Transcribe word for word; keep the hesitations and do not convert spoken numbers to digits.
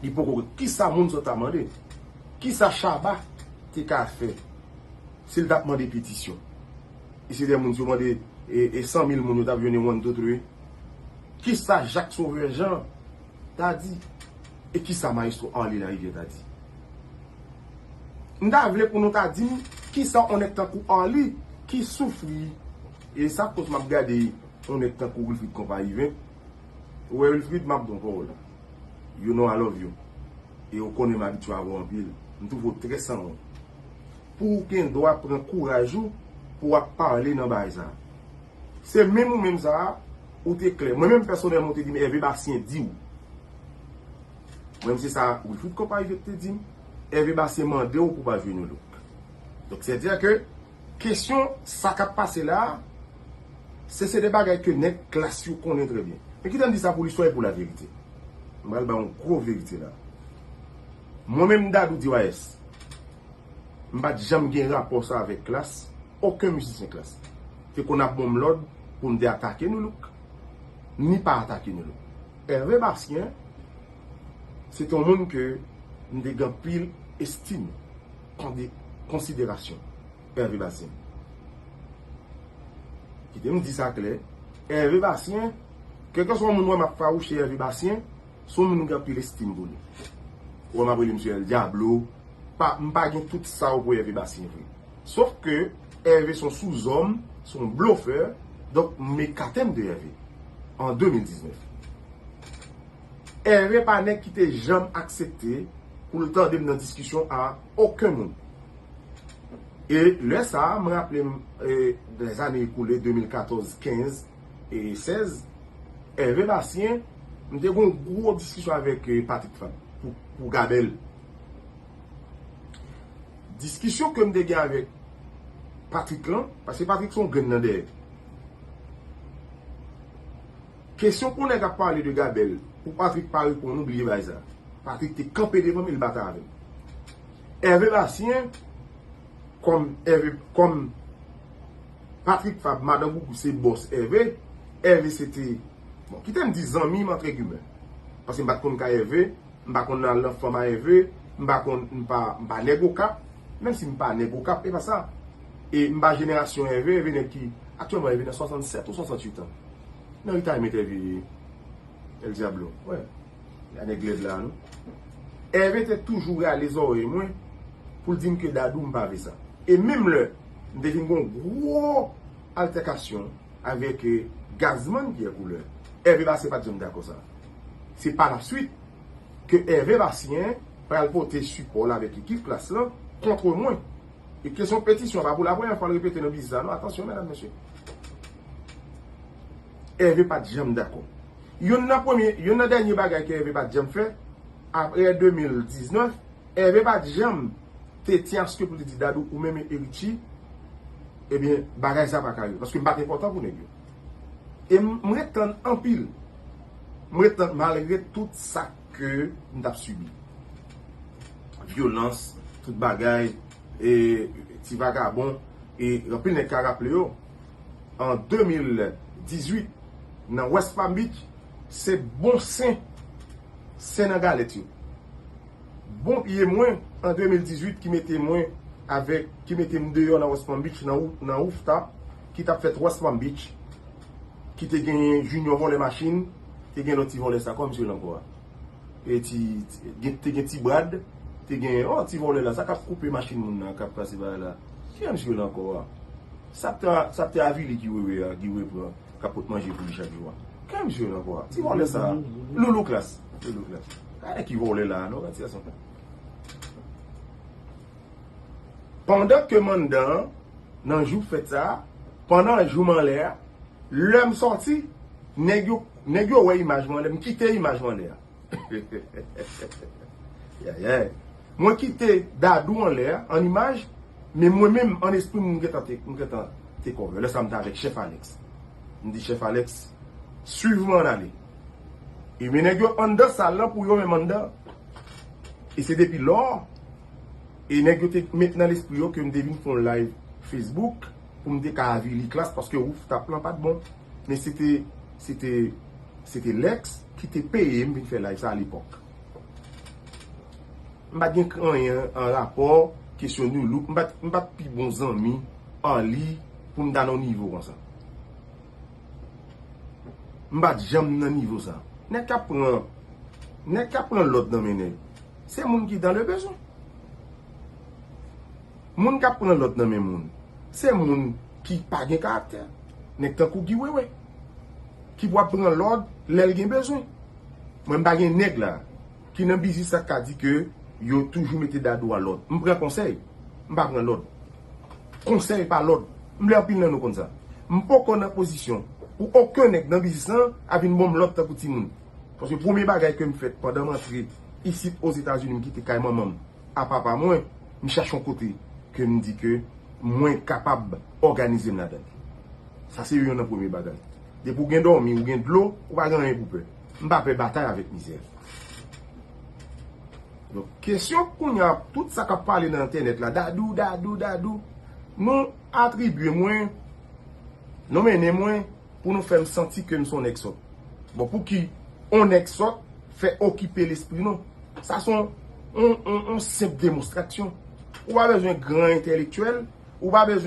Li poko konn kisa moun sa ta mande. Kisa Shabba te ka fè si l t ap mande petisyon? E se de moun, si yo mande e, e san mil moun, yo t ap jwenn one, two, three. Kisa Jacques Sauveur Jean ta di? E kisa Maestro Arly Larivière ta di? M ta vle pou nou ta di m kisa yon nèg tankou Arly ki soufri. E sa koz m ap gade yon nèg tankou Wilfrid Konpa Iven. Ou wè Wilfrid, m ap bon pawòl la. You know I love you. E ou konnen m abitye avè w anpil. M twouve w trè sanwont. Pou w gen dwa pran kouraj ou pou w ap pale nan bagay sa a. Se menm ou menm sa a, ou te klè. Mwen menm pèsonèlman, ou te di m Hervé Bastien di w. Mwen menm se sa Wilfrid Konpa Iven te di m. Hervé Bastien mande w pou w pa jwe Nou Look. Donk, sètadi ke kesyon sa k ap pase la a, se, se de bagay ke nèg klas yo konnen trè byen. Men kite m di sa pou listwa e pou laverite. M pral ba yon gwo verite la. Mwen menm Dadou D Y S, m pa t janm gen rapò sa avèk klas, okenn mizisyen klas. Te konn ap ban m lòd pou m te atake Nou Look, ni pa atake Nou Look. Hervé Bastien, se te yon moun ke m te gen anpil estim, konde-, konsiderasyon. Hervé Bastien. Kite m di sa klè. Hervé Bastien, kèlkeswa moun wè m ap fawouche Hervé Bastien, se yon moun m gen anpil estim pou li. Ou wè m ap rele misye El Diablo, pa, m pa gen tout sa yo pou Hervé Bastien vre. Sof ke Hervé se yon souzòm, se yon blofè, donk m ekate m de Hervé an de mil diznèf. Hervé pa nèg ki te janm aksepte pou l tande m nan diskisyon a okenn moun. E lè sa a, m raple m, e, dèzane ekoule, de mil katòz, kenz e sèz, Hervé Bastien, m te gen yon gwo diskisyon avèk, e, Patrick Fabre pou, pou Gabèl. Diskisyon ke m te gen avèk Patrick lan, paske Patrick se yon grenn nan dèyè. Kesyon pou nèg ap pale de Gabèl, pou Patrick pa reponn ou, bliye bagay sa. Patrick te kanpe devan m, e l batay avè m. Hervé Bastien, kòm Hervé, kòm Patrick Fabre, madan Gougou se bòs Hervé, Hervé se te, bon, kite m di zanmi m, antre gimè. Paske m pa t konn ka Hervé, m pa konn al nan fanm a Hervé, m pa konn, m pa, m pa nèg Okap, menm si m pa nèg Okap, e pa sa. E m pa jenerasyon Hervé, Hervé nèg ki, aktyèlman Hervé nan swasannsèt ou swasantuit an. Nan retirement Hervé, El Diablo, wè. Y a nèg lèd la, non. Hervé te toujou rale zòrèy mwen pou l di m ke Dadou m pa vle sa. E menm lè m te vin gen yon gwo altèkasyon avèk, eh, Gazman Pierre Couleur, Hervé Bastien pa t janm dakò sa. Se pa la swit ke Hervé Bastien pral pote sipò l avèk ekip klas lan kont mwen. E kesyon petisyon pa pou la premyè fwa l repete nan biznis la, non. Atansyon, medam, mesye. Hervé pa t janm dakò. Youn nan premye, youn nan dènye bagay ke Hervé pa t janm fè, apre de mil diznèf, Hervé pa t janm te tyen aske pou l te di Dadou ou menm e Richie, ebyen, bagay sa pa ka rive. Paske m pa t enpòtan pou nèg yo. E m, m ret tann anpil. M ret tann malgre tout sa ke m t ap sibi. Vyolans, tout bagay, e ti vagabon, e anpil nèg ka raple yo, an de mil dizuit, nan West Palm Beach, se bon sen, sen nan galèt yo. Bon pye mwen, an de mil dizuit, ki mete mwen avèk, ki mete m deyò nan West Palm Beach, nan, nan rooftop, ki t ap fèt West Palm Beach, ki te genyen Junior vòlè machin, te gen lòt ti vòlè sa, kòman misye rele ankò a? E ti, ti, gen, te gen Ti Brad, te gen, oh, ti vòlè la, sa k ap koupe machin moun nan, k ap pase bagay la. Ki jan misye rele ankò a? Sa te, sa te avili Guy Wewe a, Guy Wewe pran, k ap pot manje pou li chak jou a. Ki jan misye rele ankò a? Ti vòlè sa, Loulou Klas. Loulou Klas. Gade ki vòlè la, non, gade ti gason. Pandan ke m anndan an, nan jou fèt sa a, pandan jou m anlè a, lè m sòti, nèg yo, nèg yo wè imaj mwen anlè, m kite imaj mwen anlè a. Yayay. Mwen kite Dadou anlè a, an imaj, men mwen menm, an espri m, m gentan te, m gentan te kòve. Lè sa a, m te avèk Chèf Alex. M di Chèf Alex, swiv mwen ann ale. E men nèg yo anndan sal lan pou yo menm anndan. E se depi lò, e nèg yo te met nan lespri yo ke m te vin fè yon live Facebook pou m te ka avili Klas, paske rooftop lan pa t bon. Men se te, se te, se te Lex ki te peye m vin fè live sa a lepòk. M pa t gen anyen an rapò kesyon Nu Look. M pa t, m pa t pi bon zanmi an li pou m ta nan nivo konsa. M pa t janm nan nivo sa. Nèg k ap pran, nèg k ap pran lòd nan men nèg, se moun ki dans le besoin. Moun k ap pran lòd nan men moun, se moun ki pa gen karaktè. Nèg tankou Guy Wewe, ki pou ap pran lòd lè l gen bezwen. Mwen, m pa gen nèg la ki nan biznis la k ka di ke yo toujou mete Dadou a lòd. M pran konsèy, m pa pran lòd. Konsèy pa lòd. M vle anpil nan nou konn sa. M poko nan pozisyon pou okenn nèg nan biznis lan a vin ban m lòd tankou timoun. Paske premye bagay ke m fèt pandan m antre isit Ozetazini, m kite kay manman m a papa mwen, m chache yon kote ke m di ke mwen kapab òganize m ladan. Sa se youn nan premye bagay. Depi w gen dòmi, ou gen dlo, ou pa gen anyen pou pè. M pa pè batay avèk mizè. Donk, kesyon kounye a, tout sa k ap pale nan entènèt la, Dadou, Dadou, Dadou, nou atribye mwen, nou mennen mwen pou nou fè m santi ke m se yon nèg sòt. Bon, pou ki yon nèg sòt fè okipe lespri nou? Sa se yon, yon, yon, yon senp demonstrasyon. Ou pa bezwen gran entèlektyèl, ou pa bezwen